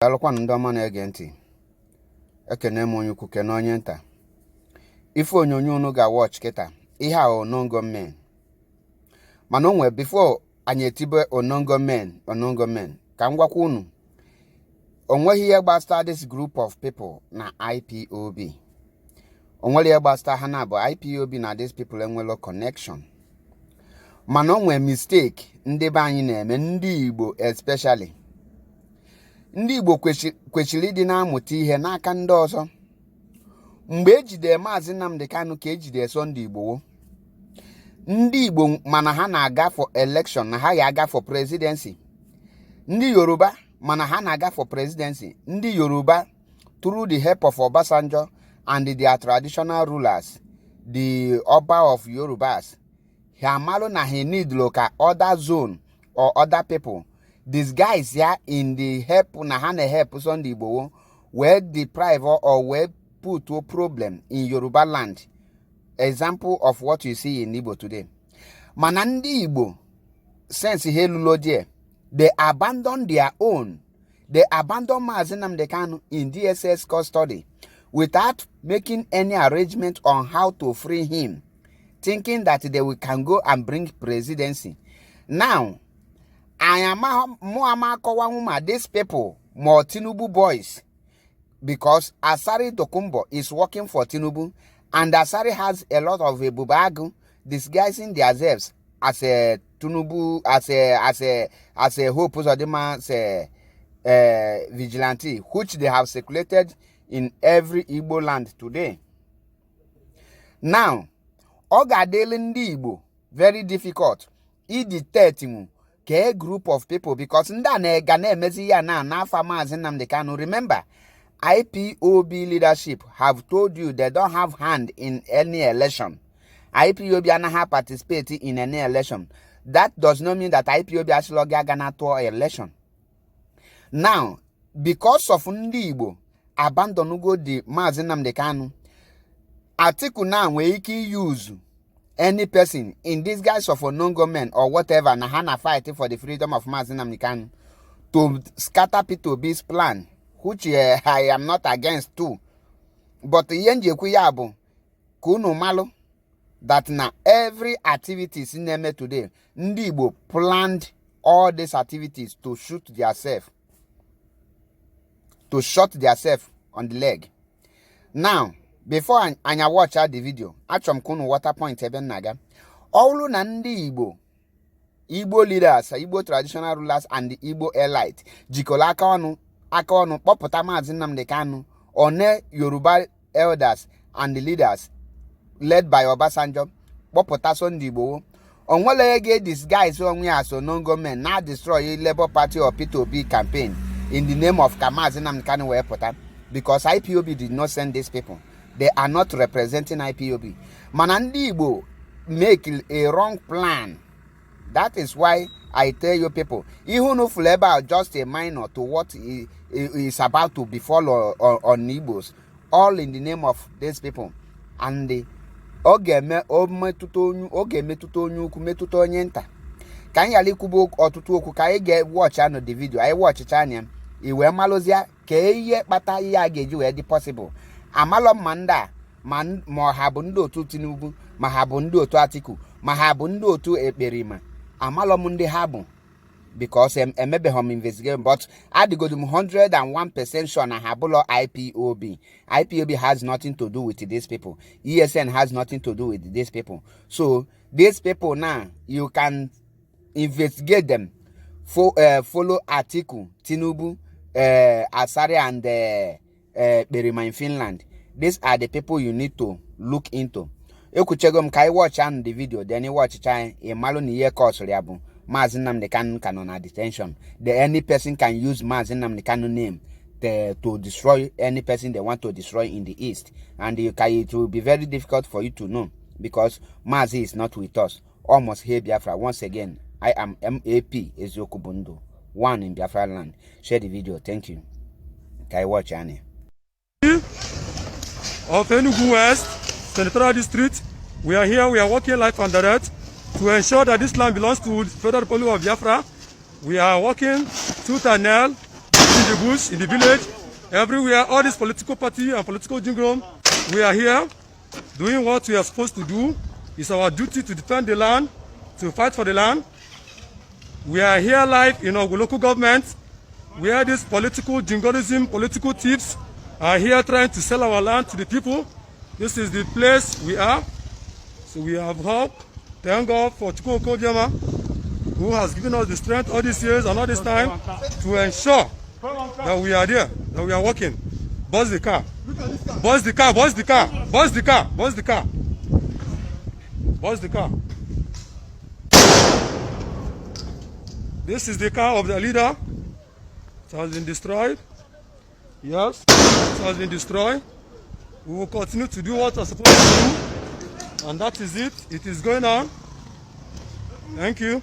Daalụkwanụ, ndị ọma na-ege ntị. Ekene m onye ukwu, kene onye nta. Ife onyonyo unu ga-watch kịta, ihe a unknown gunmen. Mana o nwee, before anyị etibe unknown gunmen, unknown gunmen, ka m gwakwa unu, o nweghị ihe gbasara this group of people na IPOB. O nwere ihe gbasara ha na bụ IPOB na these people enwelo connection. Mana o nwee mistake ndị be anyị na-eme, ndị Igbo especially. Ndị Igbo kwesịrị ịdị na-amụta ihe n'aka ndị ọzọ. Mgbe ejide Maazị Nnamdi Kanu, ka ejide Sunday Igboho, ndị Igbo mana ha na-aga for election, na ha ga-aga for presidency. Ndị Yoruba mana ha na-aga for presidency. Ndị Yoruba, through the help of Obasanjo and their traditional rulers, the Oba of Yorubas, ha amalụ na ha need ka other zone or other people disguise ya in the help na ha na-help Sunday Igboho, wee deprive or wee put a problem in Yoruba land, example of what you see in Igbo today. Mana ndị Igbo sense ha elulo there. They abandon their own. They abandon Maazị Nnamdi Kanu in DSS custody without making any arrangement on how to free him, thinking that they will can go and bring presidency. Now anyị ama mụ ama akọwanwu ma these people ma Tinubu boys, because Asari Tokunbo is working for Tinubu, and Asari has a lot of Ebubeagu disguising themselves as a Tinubu, as a Hope Uzodinma's vigilante, which they have circulated in every Igbo land today. Now, ọ ga-adịrị ndị Igbo very difficult idetect ka a group of people, because ndị a na-ga na-emezi ya na n'afa Maazị Nnamdi Kanu. Remember, IPOB leadership have told you they don't have hand in any election. IPOB anaghị participate in any election. That does not mean that IPOB achịlọ gị aga na tụọ election. Now, because of ndị Igbo abandon go the Maazị Nnamdi Kanu, Atiku now nwere ike use any person in disguise of unknown gunmen or whatever na ha na fight for the freedom of Maazị Nnamdi Kanu to scatter Peter Obi's plan, which I am not against too. But ihe m ji ekwu ya bụ ka unu malụ that na every activities na-eme today, ndị Igbo planned all these activities to shoot theirself, to shot theirself on the leg. Now, before anyị watch the video, achọrọ m ka unu water point ebe m na-aga. Ọ bụrụ na ndị Igbo, Igbo leaders, Igbo traditional rulers and the Igbo elite jikọrọ aka ọnụ kpọpụta Maazị Nnamdi Kanu, one Yoruba elders and the leaders led by Obasanjo kpọpụta Sunday Igboho, onwere onye ga-disguise onwe ya as unknown gunmen na destroy Labour Party or Peter Obi campaign in the name of ka Maazị Nnamdi Kanu wee pụta, because IPOB did not send these people. They are not representing IPOB. Mana ndị Igbo make a wrong plan. That is why I tell you people, ihe unu fụrụ ebe a just a minor to what is about to befall on Igbos, all in the name of these people. And ọ ga-eme o metụta onye, ọ ga-emetụta onye ukwu, metụta onye nta. Ka anyị ghara ikwubu ọtụtụ okwu, ka anyị ga-watch anụ the video. Anyị watchịcha anya i wee malụzie ka ihe kpata ihe a ga-eji wee dị possible. Amalọ ma ndị a ma ha bụ ndị otu Tinubu, ma ha bụ ndị otu Atiku, ma ha bụ ndị otu Ekperima. Amalọ m ndị ha bụ, because emebeghị m investigation, but adịgodu m 101% sure na ha bụlọ IPOB. IPOB has nothing to do with these people. ESN has nothing to do with these people. So these people now, you can investigate them. Follow Atiku, Tinubu, Asari and Ekperima in Finland. These are the people you need to look into. Ekwuchego m. Ka anyị watch anụ the video, then ị watchcha anyị, ị malụ na ihe kọsụrụ ya bụ Maazị Nnamdi Kanu ka nọ na detention. The any person can use Maazị Nnamdi Kanu name to destroy any person they want to destroy in the East, and it will be very difficult for you to know, because Maazị is not with us. Almost here Biafra. Once again, I am MAP Eziokwu bụ Ndụ, one in Biafra land. Share the video. Thank you. Ka anyị watch anya. Of Enugu West Senatorial District. We are here, we are working live and direct to ensure that this land belongs to the Federal Republic of Biafra. We are working tooth and nail. in the bush, in the village, everywhere, all this political party and political jingle, we are here doing what we are supposed to do. It's our duty to defend the land, to fight for the land. We are here live in our local government, where this political jingoism, political thieves are here trying to sell our land to the people. This is the place we are. So we have hope. Thank God for Chukwu Okike Abiama, who has given us the strength all these years and all this time to ensure that we are there, that we are working. Buzz the car. Buzz the car, buzz the car, buzz the car, buzz the car. Buzz the car. This is the car of the leader. It has been destroyed. Yes, it has been destroyed. We will continue to do what we're supposed to do. And that is it. It is going on. Thank you.